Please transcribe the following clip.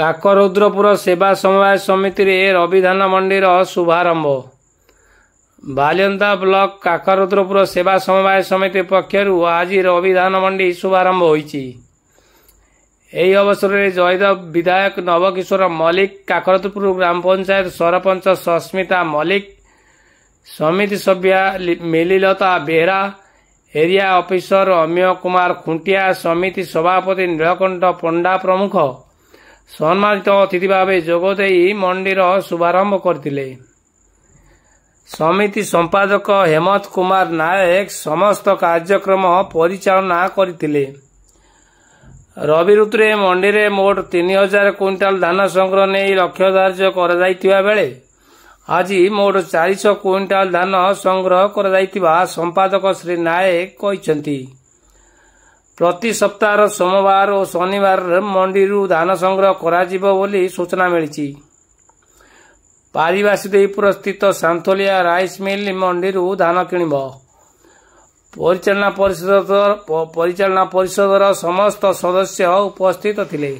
କାକରୁଦ୍ରପୁର ସେବା ସମବାୟ ସମିତିରେ ରବି ଧାନ ମଣ୍ଡିର ଶୁଭାରମ୍ଭ। ବାଲିଅନ୍ତା ବ୍ଲକ କାକରୁଦ୍ରପୁର ସେବା ସମବାୟ ସମିତି ପକ୍ଷରୁ ଆଜି ରବି ଧାନ ମଣ୍ଡି ଶୁଭାରମ୍ଭ ହୋଇଛି। ଏହି ଅବସରରେ ଜୟଦେବ ବିଧାୟକ ନବକିଶୋର ମଲ୍ଲିକ, କାକରୁଦ୍ରପୁର ଗ୍ରାମ ପଞ୍ଚାୟତ ସରପଞ୍ଚ ସସ୍ମିତା ମଲ୍ଲିକ, ସମିତି ସଭ୍ୟା ମିଲିଲତା ବେହେରା, ଏରିଆ ଅଫିସର ଅମିୟ କୁମାର ଖୁଣ୍ଟିଆ, ସମିତି ସଭାପତି ନୀଳକଣ୍ଠ ପଣ୍ଡା ପ୍ରମୁଖ ସମ୍ମାନିତ ଅତିଥି ଭାବେ ଯୋଗଦେଇ ମଣ୍ଡିର ଶୁଭାରମ୍ଭ କରିଥିଲେ। ସମିତି ସମ୍ପାଦକ ହେମନ୍ତ କୁମାର ନାୟକ ସମସ୍ତ କାର୍ଯ୍ୟକ୍ରମ ପରିଚାଳନା କରିଥିଲେ। ରବି ଋତୁରେ ମଣ୍ଡିରେ ମୋଟ 3000 କୁଇଣ୍ଟାଲ ଧାନ ସଂଗ୍ରହ ନେଇ ଲକ୍ଷ୍ୟ ଧାର୍ଯ୍ୟ କରାଯାଇଥିବା ବେଳେ ଆଜି ମୋଟ 400 କୁଇଣ୍ଟାଲ ଧାନ ସଂଗ୍ରହ କରାଯାଇଥିବା ସମ୍ପାଦକ ଶ୍ରୀ ନାୟକ କହିଛନ୍ତି। ପ୍ରତି ସପ୍ତାହର ସୋମବାର ଓ ଶନିବାର ମଣ୍ଡିରୁ ଧାନ ସଂଗ୍ରହ କରାଯିବ ବୋଲି ସୂଚନା ମିଳିଛି। ପାରିବାସୁଦେବପୁର ସ୍ଥିତ ସାନ୍ଥୋଲିଆ ରାଇସ୍ ମିଲ୍ ମଣ୍ଡିରୁ ଧାନ କିଣିବ। ପରିଚାଳନା ପରିଷଦର ସମସ୍ତ ସଦସ୍ୟ ଉପସ୍ଥିତ ଥିଲେ।